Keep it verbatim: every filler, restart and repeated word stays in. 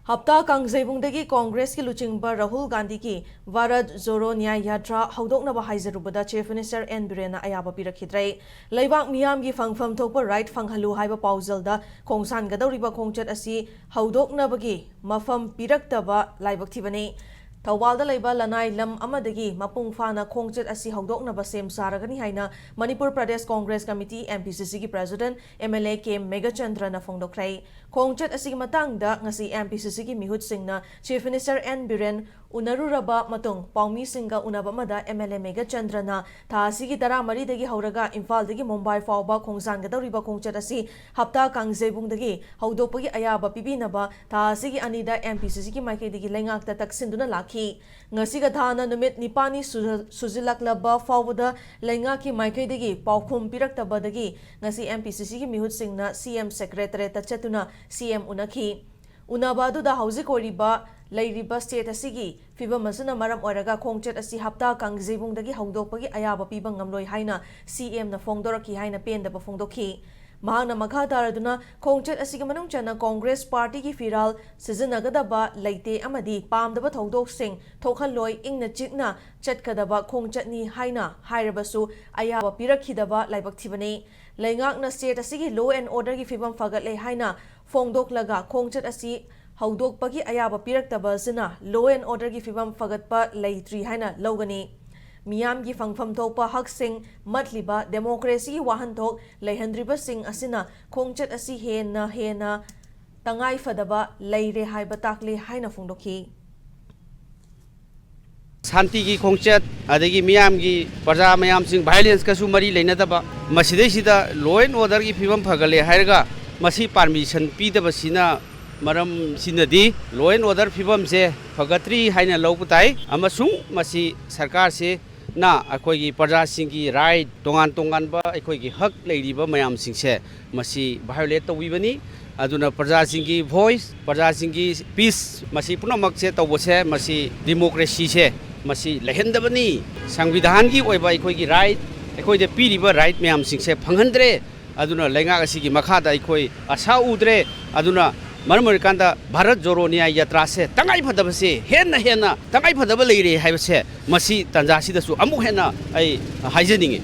ꯍꯞꯇꯥ ꯀꯥꯡꯖꯩꯕꯨꯡꯗꯒꯤ ꯀꯣꯡꯒ꯭ꯔꯦꯁꯀꯤ ꯂꯨꯆꯤꯡꯕ ꯔꯥꯍꯨꯜ ꯒꯥꯟꯙꯤꯒꯤ ꯚꯥꯔꯠ ꯖꯣꯔꯣ ꯅ꯭ꯌꯥꯌ ꯌꯥꯇ꯭ꯔꯥ ꯍꯧꯗꯣꯛꯅꯕ ꯍꯥꯏꯖꯔꯨꯕꯗ ꯆꯤꯐ ꯃꯤꯅꯤꯁꯇꯔ ꯑꯦꯟ ꯕꯤꯔꯦꯟꯅ ꯑꯌꯥꯕ ꯄꯤꯔꯛꯈꯤꯗ꯭ꯔꯦ꯫ ꯂꯩꯕꯥꯛ ꯃꯤꯌꯥꯝꯒꯤ ꯐꯪꯐꯝ ꯊꯣꯛꯄ ꯔꯥꯏꯠ ꯐꯪꯍꯜꯂꯨ ꯍꯥꯏꯕ ꯄꯥꯎꯖꯦꯜꯗ ꯈꯣꯡꯁꯥꯟꯒꯗꯧꯔꯤꯕ ꯈꯣꯡꯆꯠ ꯑꯁꯤ ꯍꯧꯗꯣꯛꯅꯕꯒꯤ ꯃꯐꯝ ꯄꯤꯔꯛꯇꯕ ꯂꯥꯏꯕꯛ ꯊꯤꯕꯅꯤ꯫ ꯊꯧꯕꯥꯜꯗ ꯂꯩꯕ ꯂꯅꯥꯏ ꯂꯝ ꯑꯃꯗꯒꯤ ꯃꯄꯨꯡ ꯐꯥꯅ ꯈꯣꯡꯆꯠ ꯑꯁꯤ ꯍꯧꯗꯣꯛꯅꯕ ꯁꯦꯝ ꯁꯥꯔꯒꯅꯤ ꯍꯥꯏꯅ Manipur Pradesh Congress committee, M P C ꯁꯤꯒꯤ president, M L A K ꯃꯦꯘꯆꯟꯗ꯭ꯔꯅ ꯐꯣꯡꯗꯣꯛꯈ꯭ꯔꯦ꯫ ꯈꯣꯡꯆꯠ ꯑꯁꯤꯒꯤ ꯃꯇꯥꯡꯗ ꯉꯁꯤ ꯑꯦꯝ ꯄꯤ ꯁꯤ ꯁꯤꯒꯤ ꯃꯤꯍꯨꯠꯁꯤꯡꯅ ꯆꯤꯐ ꯃꯤꯅꯤꯁꯇꯔ ꯑꯦꯟ ꯕꯤꯔꯦꯟ ꯎꯅꯔꯨꯔꯕ ꯃꯇꯨꯡ, ꯄꯥꯎꯃꯤꯁꯤꯡꯒ ꯎꯅꯕ ꯑꯃꯗ ꯑꯦꯝ ꯑꯦꯜ ꯑꯦ ꯃꯦꯘꯆꯟꯗ꯭ꯔꯅ ꯊꯥ ꯑꯁꯤꯒꯤ ꯇꯔꯥꯃꯔꯤꯗꯒꯤ ꯍꯧꯔꯒ ꯏꯝꯐꯥꯜꯗꯒꯤ ꯃꯨꯝꯕꯥꯏ ꯐꯥꯎꯕ ꯈꯣꯡꯁꯥꯟꯒꯗꯧꯔꯤꯕ ꯈꯣꯡꯆꯠ ꯑꯁꯤ ꯍꯞꯇꯥ ꯀꯥꯡꯖꯩꯕꯨꯡꯗꯒꯤ ꯍꯧꯗꯣꯛꯄꯒꯤ ꯑꯌꯥꯕ ꯄꯤꯕꯤꯅꯕ ꯊꯥ ꯑꯁꯤꯒꯤ ꯑꯅꯤꯗ ꯑꯦꯝ ꯄꯤ ꯁꯤ ꯁꯤꯒꯤ ꯃꯥꯏꯀꯩꯗꯒꯤ ꯂꯩꯉꯥꯛꯇ ꯇꯛꯁꯤꯟꯗꯨꯅ ꯂꯥꯛꯈꯤ꯫ ꯉꯁꯤꯒ ꯊꯥꯅ ꯅꯨꯃꯤꯠ ꯅꯤꯄꯥꯜꯅꯤ ꯁꯨꯖ-, ꯁꯨꯖꯤꯜꯂꯛꯂꯕ ꯐꯥꯎꯕꯗ ꯂꯩꯉꯥꯛꯀꯤ ꯃꯥꯏꯀꯩꯗꯒꯤ ꯄꯥꯎꯈꯨꯝ ꯄꯤꯔꯛꯇꯕꯗꯒꯤ ꯉꯁꯤ ꯑꯦꯝ ꯄꯤ ꯁꯤ ꯁꯤꯒꯤ ꯃꯤꯍꯨꯠꯁꯤꯡꯅ ꯁꯤ ꯑꯦꯝ ꯁꯦꯀ꯭ꯔꯦꯇꯔꯦꯠꯇ ꯆꯠꯇꯨꯅ ꯁꯤ ꯑꯦꯝ ꯎꯅꯈꯤ꯫ ꯎꯅꯕ ꯑꯗꯨꯗ ꯍꯧꯖꯤꯛ ꯑꯣꯏꯔꯤꯕ, ꯂꯩꯔꯤꯕ ꯁ꯭ꯇꯦꯠ ꯑꯁꯤꯒꯤ ꯐꯤꯕꯝ ꯑꯁꯤꯅ ꯃꯔꯝ ꯑꯣꯏꯔꯒ ꯈꯣꯡꯆꯠ ꯑꯁꯤ ꯍꯞꯇꯥ ꯀꯥꯡꯖꯩꯕꯨꯡꯗꯒꯤ ꯍꯧꯗꯣꯛꯄꯒꯤ ꯑꯌꯥꯕ ꯄꯤꯕ ꯉꯝꯂꯣꯏ ꯍꯥꯏꯅ ꯁꯤ ꯑꯦꯝꯅ ꯐꯣꯡꯗꯣꯔꯛꯈꯤ ꯍꯥꯏꯅ ꯄꯦꯟꯗꯕ ꯐꯣꯡꯗꯣꯛꯈꯤ꯫ ꯃꯍꯥꯛꯅ ꯃꯈꯥ ꯇꯥꯔꯗꯨꯅ ꯈꯣꯡꯆꯠ ꯑꯁꯤꯒꯤ ꯃꯅꯨꯡ ꯆꯟꯅ ꯀꯣꯡꯒ꯭ꯔꯦꯁ ꯄꯥꯔꯇꯤꯒꯤ ꯐꯤꯔꯥꯜ ꯁꯤꯖꯤꯟꯅꯒꯗꯕ ꯂꯩꯇꯦ ꯑꯃꯗꯤ ꯄꯥꯝꯗꯕ ꯊꯧꯗꯣꯛꯁꯤꯡ ꯊꯣꯛꯍꯜꯂꯣꯏ, ꯏꯪꯅ ꯆꯤꯛꯅ ꯆꯠꯀꯗꯕ ꯈꯣꯡꯆꯠꯅꯤ ꯍꯥꯏꯅ ꯍꯥꯏꯔꯕꯁꯨ ꯑꯌꯥꯕ ꯄꯤꯔꯛꯈꯤꯗꯕ ꯂꯥꯏꯕꯛ ꯊꯤꯕꯅꯤ꯫ ꯂꯩꯉꯥꯛꯅ ꯁ꯭ꯇꯦꯠ ꯑꯁꯤꯒꯤ ꯂꯣ ꯑꯦꯟ ꯑꯣꯔꯗꯔꯒꯤ ꯐꯤꯕꯝ ꯐꯒꯠꯂꯦ ꯍꯥꯏꯅ ꯐꯣꯡꯗꯣꯛꯂꯒ ꯈꯣꯡꯆꯠ ꯑꯁꯤ ꯍꯧꯗꯣꯛꯄꯒꯤ ꯑꯌꯥꯕ ꯄꯤꯔꯛꯇꯕ ꯑꯁꯤꯅ ꯂꯣ ꯑꯦꯟ ꯑꯣꯔꯗꯔꯒꯤ ꯐꯤꯕꯝ ꯐꯒꯠꯄ ꯂꯩꯇ꯭ꯔꯤ ꯍꯥꯏꯅ ꯂꯧꯒꯅꯤ꯫ ꯃꯤꯌꯥꯝꯒꯤ ꯐꯪꯐꯝ ꯊꯣꯛꯄ ꯍꯛꯁꯤꯡ ꯃꯠꯂꯤꯕ ꯗꯦꯃꯣꯀ꯭ꯔꯦꯁꯤꯒꯤ ꯋꯥꯍꯟꯊꯣꯛ ꯂꯩꯍꯟꯗ꯭ꯔꯤꯕꯁꯤꯡ ꯑꯁꯤꯅ ꯈꯣꯡꯆꯠ ꯑꯁꯤ ꯍꯦꯟꯅ ꯍꯦꯟꯅ ꯇꯉꯥꯏ ꯐꯗꯕ ꯂꯩꯔꯦ ꯍꯥꯏꯕ ꯇꯥꯛꯂꯦ ꯍꯥꯏꯅ ꯐꯣꯡꯗꯣꯛꯈꯤ꯫ ꯁꯥꯟꯇꯤꯒꯤ ꯈꯣꯡꯆꯠ, ꯑꯗꯒꯤ ꯃꯤꯌꯥꯝꯒꯤ, ꯄ꯭ꯔꯖꯥ ꯃꯌꯥꯝꯁꯤꯡ, ꯚꯥꯏꯑꯣꯂꯦꯟꯁꯀꯁꯨ ꯃꯔꯤ ꯂꯩꯅꯗꯕ, ꯃꯁꯤꯗꯩꯁꯤꯗ ꯂꯣ ꯑꯦꯟ ꯑꯣꯔꯗꯔꯒꯤ ꯐꯤꯕꯝ ꯐꯒꯠꯂꯦ ꯍꯥꯏꯔꯒ ꯃꯁꯤ ꯄꯥꯔꯃꯤꯁꯟ ꯄꯤꯗꯕꯁꯤꯅ, ꯃꯔꯝꯁꯤꯅꯗꯤ ꯂꯣ ꯑꯦꯟ ꯑꯣꯔꯗꯔ ꯐꯤꯕꯝꯁꯦ ꯐꯒꯠꯇ꯭ꯔꯤ ꯍꯥꯏꯅ ꯂꯧꯕ ꯇꯥꯏ, ꯑꯃꯁꯨꯡ ꯃꯁꯤ ꯁꯔꯀꯥꯔꯁꯤꯅ ꯑꯩꯈꯣꯏꯒꯤ ꯄ꯭ꯔꯖꯥꯁꯤꯡꯒꯤ ꯔꯥꯏꯠ, ꯇꯣꯉꯥꯟ ꯇꯣꯉꯥꯟꯕ ꯑꯩꯈꯣꯏꯒꯤ ꯍꯛ ꯂꯩꯔꯤꯕ ꯃꯌꯥꯝꯁꯤꯡꯁꯦ ꯃꯁꯤ ꯚꯥꯏꯑꯣꯂꯦꯠ ꯇꯧꯕꯤꯕꯅꯤ꯫ ꯑꯗꯨꯅ ꯄ꯭ꯔꯖꯥꯁꯤꯡꯒꯤ ꯚꯣꯏꯁ, ꯄ꯭ꯔꯖꯥꯁꯤꯡꯒꯤ ꯁ꯭ꯄꯤꯁ, ꯃꯁꯤ ꯄꯨꯝꯅꯃꯛꯁꯦ ꯇꯧꯕꯁꯦ, ꯃꯁꯤ ꯗꯤꯃꯣꯀ꯭ꯔꯦꯁꯤꯁꯦ ꯃꯁꯤ ꯂꯩꯍꯟꯗꯕꯅꯤ꯫ ꯁꯪꯕꯤꯙꯥꯟꯒꯤ ꯑꯣꯏꯕ ꯑꯩꯈꯣꯏꯒꯤ ꯔꯥꯏꯠ, ꯑꯩꯈꯣꯏꯗ ꯄꯤꯔꯤꯕ ꯔꯥꯏꯠ ꯃꯌꯥꯝꯁꯤꯡꯁꯦ ꯐꯪꯍꯟꯗ꯭ꯔꯦ꯫ ꯑꯗꯨꯅ ꯂꯩꯉꯥꯛ ꯑꯁꯤꯒꯤ ꯃꯈꯥꯗ ꯑꯩꯈꯣꯏ ꯑꯁꯥ ꯎꯗ꯭ꯔꯦ꯫ ꯑꯗꯨꯅ ꯃꯔꯝ ꯑꯣꯏꯔꯀꯥꯟꯗ ꯚꯥꯔꯠ ꯖꯣꯔꯣ ꯅ꯭ꯌꯥꯌ ꯌꯥꯇ꯭ꯔꯥꯁꯦ ꯇꯉꯥꯏ ꯐꯗꯕꯁꯦ ꯍꯦꯟꯅ ꯍꯦꯟꯅ ꯇꯉꯥꯏ ꯐꯗꯕ ꯂꯩꯔꯦ ꯍꯥꯏꯕꯁꯦ ꯃꯁꯤ ꯇꯥꯟꯖꯥꯁꯤꯗꯁꯨ ꯑꯃꯨꯛ ꯍꯦꯟꯅ ꯑꯩ ꯍꯥꯏꯖꯅꯤꯡꯉꯤ꯫